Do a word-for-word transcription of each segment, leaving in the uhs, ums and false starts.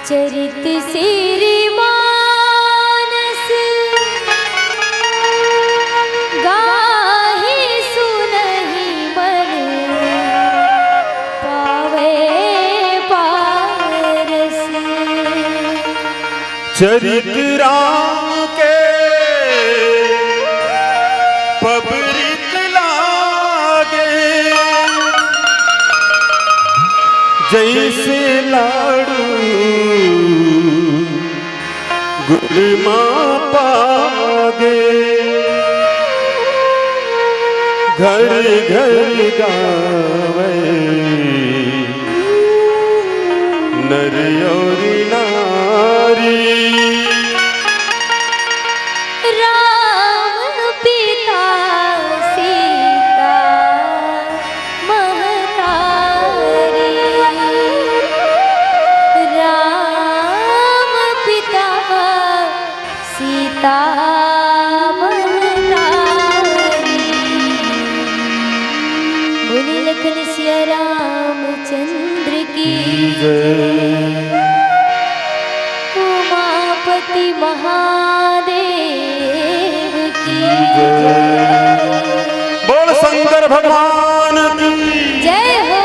चरित श्री मानस गाहि सुनहि मन पावै पारस। चरित राम के पबरित लागे, जैसे लाडू गुड़ मा पागे। घर घर गावै नर और नारी। राम पिता सीता महतारी। राम पिता सीता महतारी। बोले लखन सिया रामचंद्र की जय। उमापति महादेव की जय। बोल शंकर भगवान की जय हो।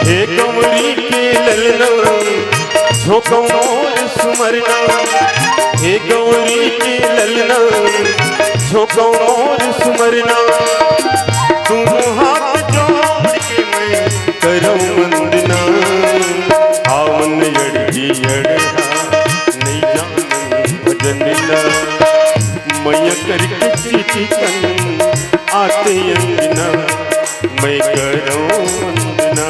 हे कंवरी के ललना, झोंकव मोर सुमरना। हे कंवरी के ललना, झोंकव मोर सुमरना। दूनों हाथ जोड़ के मैं करव वंदना। आवन अड़ही अड़हा, नइ जानन भजन ला। मया करके चिटिकन आते अंगना, मैं करव वंदना।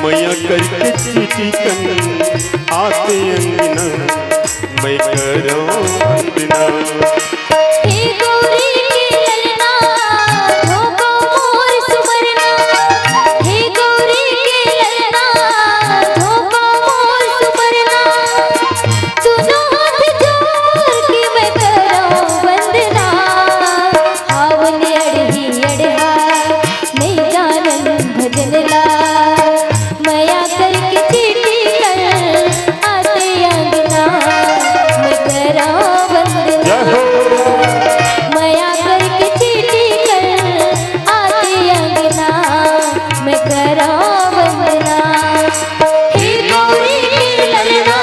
मया करके चिटिकन आते अंगना, मैं करव वंदना। हे गौरी के ललना, धोको मोर सुमरना। हे गौरी के ललना, धोको मोर सुमरना। दूनों हाथ जोड़ के मैं करव वंदना। आवन अड़ही अड़हा, नइ जानन भजन ला। मया करके चिटिकन आते अंगना, मैं करव वंदना। जय हो। मया करके चिटिकन आते अंगना, मैं करव वंदना। हे गौरी के ललना।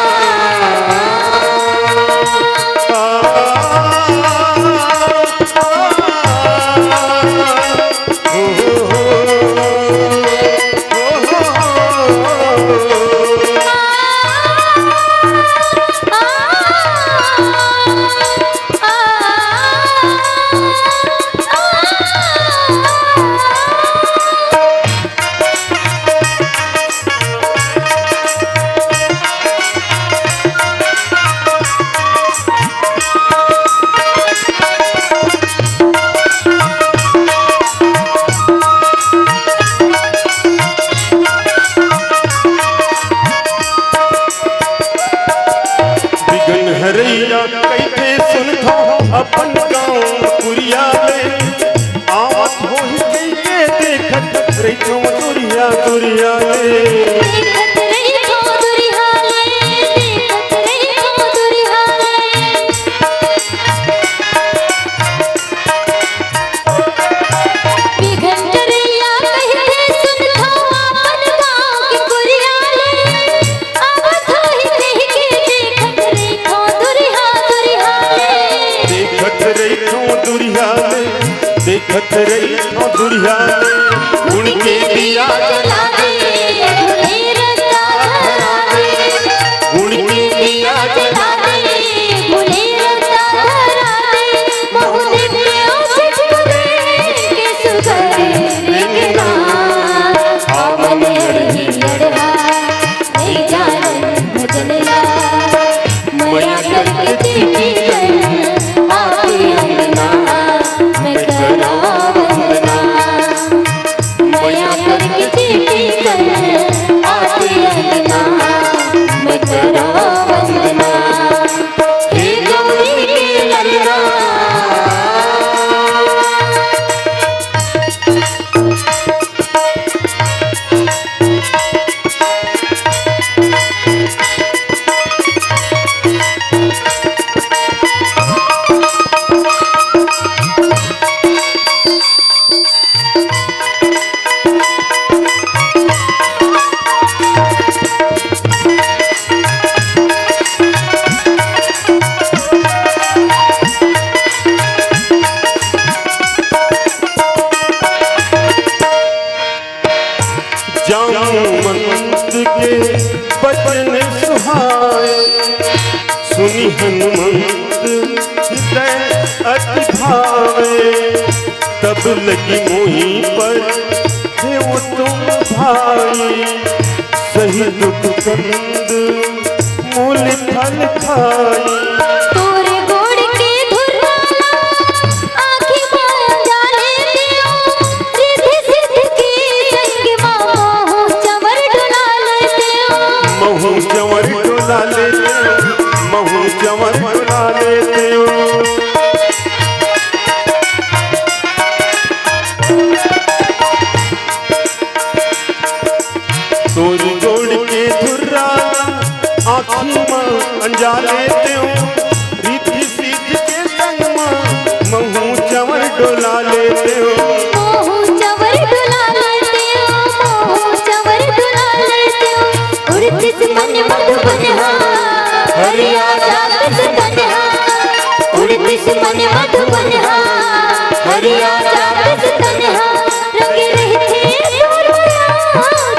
बिघन हरइया कहिथे सुनथव अपन गाँव कुरिया ले। आवत होही कहिके देखत रहिथव दुरिहा दुरिहा ले। देखत रहिथव दुरिहा ले, देखत रहिथव दुरिहा ले। बिघन हरइया कहिथे सुनथव अपन गाँव के कुरिया ले। आवत होही कहिके देखत रहिथव दुरिहा दुरिहा ले। देखत रहिथव दुरिहा ले, देखत रहिथव दुरिहा ले। गुण के दिया जला दे, गुण के दिया जला दे, गुण के दिया जला दे, गुण के दिया जला दे। मोहन के ओ छठ के सुगंध रेंगना। आवन अड़ही अड़हा, नइ जानन भजन ला। बचन सुहाए। सुनि हनुमंत हृदय अति भावे। तब लगी मोहि पर देव तुम भाई। सही दुख कंद मूल फल खाई। तोर गोड़ के धुर्रा ला आँखी मा अंजा लेतेंव, रिद्धि सिद्धि के संग मा महूँ चँवर डोला लेतेंव। महूँ चँवर डोला लेतेंव, महूँ चँवर डोला लेतेंव। तोर गोड़ के धुर्रा आँखी मा अंजा लेतेंव, रिद्धि सिद्धि के संग मा महूँ चँवर डोला लेतेंव। महूँ चँवर डोला लेतेंव, महूँ चँवर डोला लेतेंव। उड़तिस मन मधुबन हा, हरिया जातिस तन हा। उड़तिस मन मधुबन हा, हरिया जातिस तन हा। रंग रहिथे तोर मया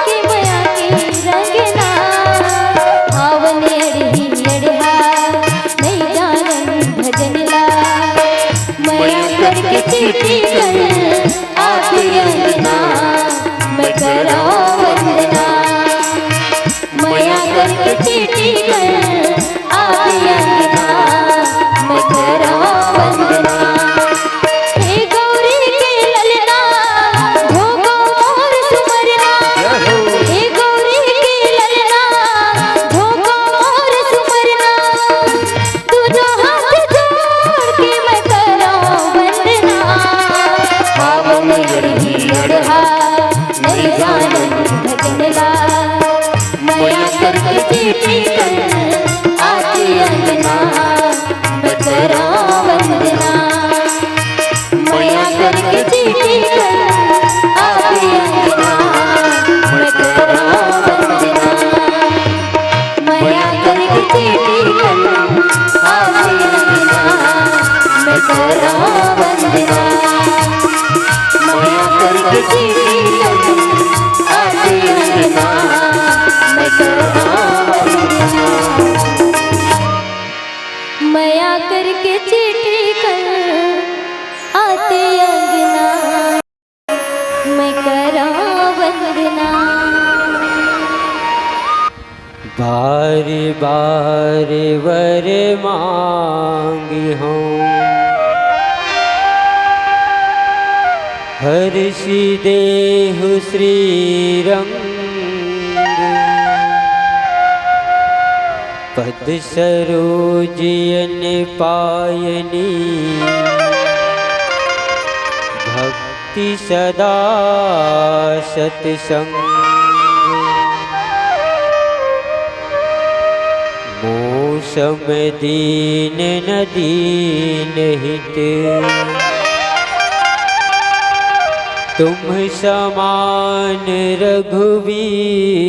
के, मया के रंगना। भावन अड़ही अड़हा, नइ जानन भजन ला। मया करके चींटी कन आके अंगना, मैं करँव वंदना। मया करके चींटी कन आके अंगना, मैं करँव वंदना। हे गौरी के ललना, धोखो मोर सुमरना। हे गौरी के ललना, धोखो मोर सुमरना। दूनो हाथ जोड़ के मैं करँव वंदना। भावन अड़ही अड़हा, नइ जानन भजन ला। मया करके चींटी कन आके अंगना, मैं करँव वंदना। मया करके चींटी कन आके अंगना, मैं करँव वंदना। मया करके चींटी कन आके अंगना, मैं करँव वंदना। मया करके चींटी कन आके अंगना, मैं करँव वंदना। मया करके चींटी कन आके अंगना, मैं करँव वंदना। बार बार वर माँगिहौं, हरषि देहु श्रीरंग। पद सरोज अन पायनी, भक्ति सदा सतसंग। मौसम दीन न दीनहित, तुम समान रघुवीर।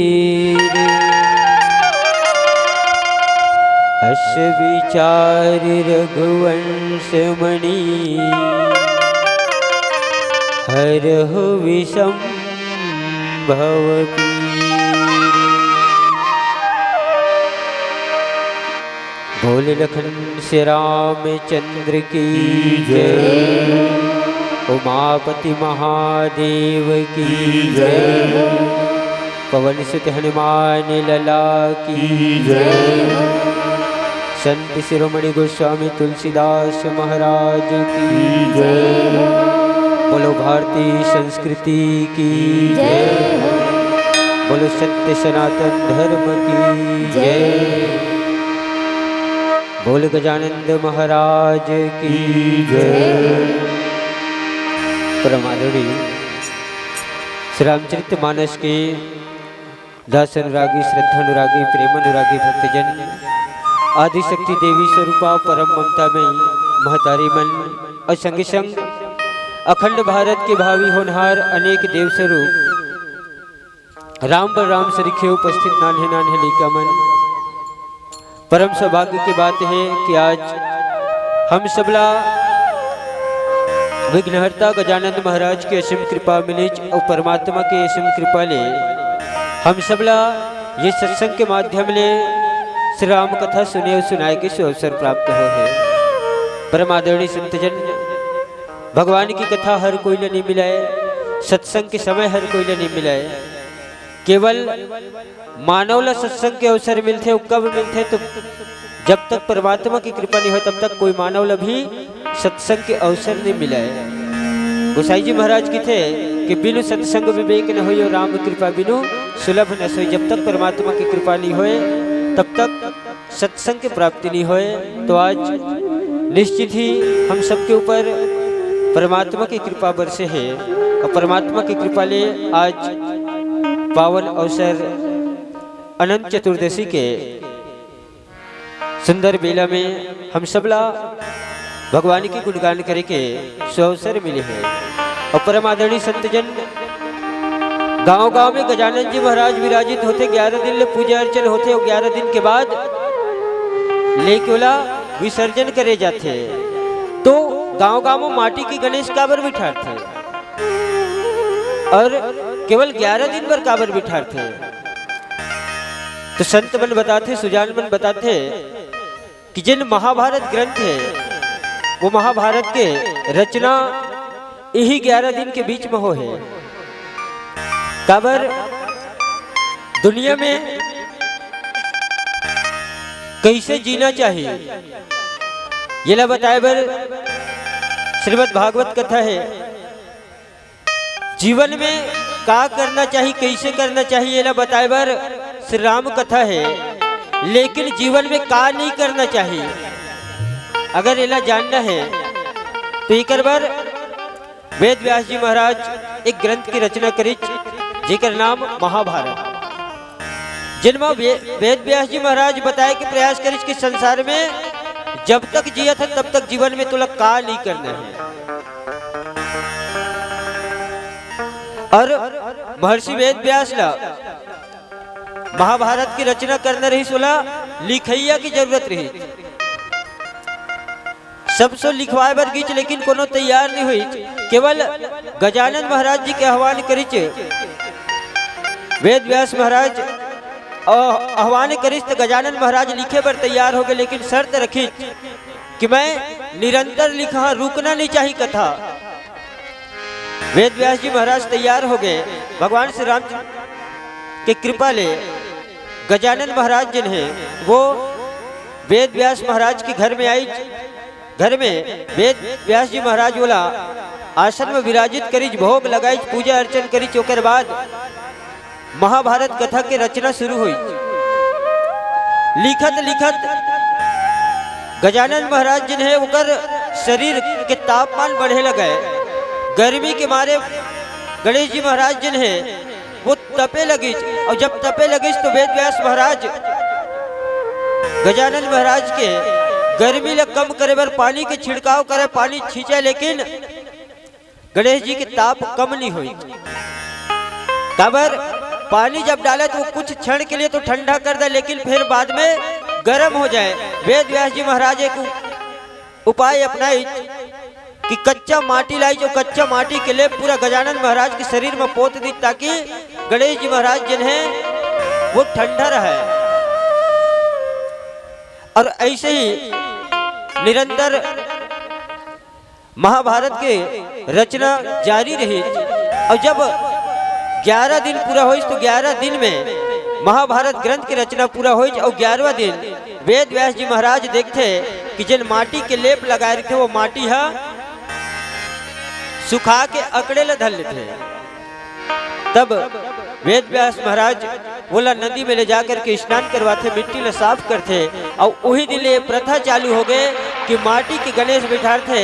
अस विचार रघुवंश मणि, हरहु विषम भव पीर। बोल लखन श्री रामचंद्र की जय। उमापति महादेव की जय। पवन सुत हनुमान लला की जय। संत शिरोमणि गोस्वामी तुलसीदास महाराज की जय। बोलो भारतीय संस्कृति की जय। बोलो सत्य सनातन धर्म की जय। बोल गजानंद महाराज की जय। परम आदरणीय श्री रामचरित मानस के दास अनुरागी, श्रद्धा अनुरागी, प्रेम अनुरागी भक्तजन, आदिशक्ति देवी स्वरूपा परम ममता में महतारी मन और संगे संग अखंड भारत के भावी होनहार अनेक देव स्वरूप राम बलराम सरीखे उपस्थित नान्हे नान्हे लइका मन, परम सौभाग्य के बात हे कि आज हम सबला विघ्नहर्ता गजानंद महाराज के असीम कृपा मिलिस और परमात्मा के असीम कृपा ले हम सबला ये सत्संग के माध्यम ले श्री राम कथा सुने अउ सुनाए के सुअवसर प्राप्त होए हे। परम आदरणीय संतजन, भगवान की कथा हर कोई ल नइ मिलय, सत्संग के समय हर कोई ल नइ मिलय। केवल मानव ला सत्संग के अवसर मिलथे, वो कब मिलथे? तो जब तक परमात्मा की कृपा नहीं होय, तब तक कोई मानव ला भी सत्संग के अवसर नहीं मिलय। गोसाई जी महाराज कथे कि बिनु सत्संग विवेक न होय, राम कृपा बिनु सुलभ न सोई। जब तक परमात्मा की कृपा नहीं होय, तब तक सत्संग की प्राप्ति नहीं होय। तो आज निश्चित ही हम सबके ऊपर परमात्मा की कृपा बरसे हे अउ परमात्मा की कृपा ले आज पावन अवसर अनंत चतुर्दशी के सुंदर बेला में हम सबला भगवान के गुणगान करे के सुअवसर मिले हे। अउ परम आदरणीय संतजन, गांव-गांव में गजानन जी महाराज विराजित होथे, ग्यारह दिन ले पूजा अर्चन होथे अउ ग्यारह दिन के बाद लेके ओला विसर्जन करे जाथे। तो गांव-गांव में माटी के गणेश काबर बिठारथे? अउ केवल ग्यारह दिन बर काबर बिठारथे? तो संत मन बताथे, सुजान मन बताथे कि जेन महाभारत ग्रंथ हे, वो महाभारत के रचना इही ग्यारह दिन के बीच में होए हे। काबर दुनिया में कइसे जीना चाहिए, येला बताए बर श्रीमद् भागवत कथा हे। जीवन में का करना चाहिए, कइसे करना चाहिए, येला बताए बर श्री राम कथा हे। लेकिन जीवन में का नहीं करना चाहिए, अगर येला जानना हे, तो एकर बर वेद व्यास जी महाराज एक ग्रंथ की रचना करिस, जेकर नाम महाभारत। जेन म वे-, वेद व्यास जी महाराज बताए के प्रयास करिस कि संसार में जब तक जियत हे, तब तक जीवन में तोला का नहीं करना हे। अउ महर्षि वेद व्यास ला महाभारत की रचना करना रहिस, ओला लिखइया की जरूरत रहिस। सबसे लिखवाए बर गिस, लेकिन कोनो तैयार नहीं होइस। केवल गजानन महाराज जी के आह्वान करिस, वेद व्यास महाराज अ, आह्वान करिस, त गजानन महाराज लिखे बर तैयार हो गए, लेकिन शर्त रखिस कि मैं निरंतर लिखहूं, रुकना नहीं चाहिए कथा। वेद व्यास जी महाराज तैयार हो गए। भगवान श्री राम के कृपा ले गजानन महाराज जेन हे, वो वेद व्यास महाराज के घर में आइस। घर में वेद व्यास जी महाराज ओला आसन में विराजित करिस, भोग लगाइस, पूजा अर्चन करिस। ओकर बाद महाभारत कथा के रचना शुरू होइस। लिखत लिखत गजानन महाराज जेन हे, ओकर शरीर के तापमान बढ़े लगे। गर्मी के मारे गणेश जी महाराज जेन हे, वो तपे लगिस। अउ जब तपे लगिस, तो वेद व्यास महाराज गजानन महाराज के गर्मी ला कम करे बर पानी के छिड़काव करे, पानी छींचे, लेकिन गणेश जी के ताप कम नहीं होइस। काबर, पानी जब डाले, तो वो कुछ क्षण के लिए तो ठंडा कर दे, लेकिन फिर बाद में गर्म हो जाए। वेद व्यास जी महाराज एक उपाय अपनाइस कि कच्चा माटी लाइस, जो कच्चा माटी के लेप पूरा गजानन महाराज के शरीर में पोत दिस, ताकि गणेश जी महाराज जेन हे, वो ठंडा रहे। अउ अइसे ही निरंतर महाभारत के रचना जारी रहिस। अउ जब ग्यारह दिन पूरा होइस, तो ग्यारह दिन में महाभारत ग्रंथ के रचना पूरा होइस। अउ ग्यारहवाँ दिन वेद व्यास जी महाराज देखथे कि जेन माटी के लेप लगाए रहिथे, वो माटी ह सुखा के अकड़े ल धर लेथे। तब वेद व्यास महाराज ओला नदी में ले जा करके स्नान करवाथे, मिट्टी ला साफ करथे। अउ उही दिन ले ये प्रथा चालू हो गए कि माटी के गणेश बिठारथे,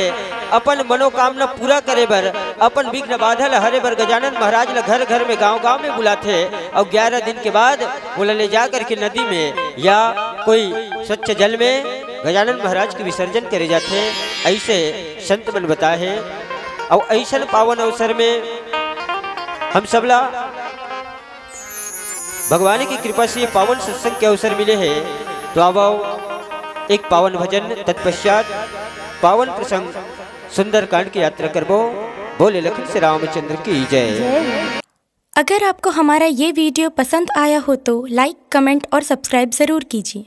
अपन मनोकामना पूरा करे बर, अपन विघ्न बाधा ला हरे बर गजानन महाराज ला घर घर में, गांव गांव में बुलाथे। अउ ग्यारह दिन के बाद ओला ले जा करके नदी में या कोई स्वच्छ जल में गजानन महाराज के विसर्जन करे जाथे, अइसे संत मन बताए हे। अउ अइसन पावन अवसर में हम सबला भगवान की कृपा से ये पावन सत्संग के अवसर मिले हे, तो आवव एक पावन भजन, तत्पश्चात पावन प्रसंग सुंदरकांड की यात्रा करबो। बोले लखन श्री रामचंद्र की जय। जय। अगर आपको हमारा ये वीडियो पसंद आया हो तो लाइक, कमेंट और सब्सक्राइब ज़रूर कीजिए।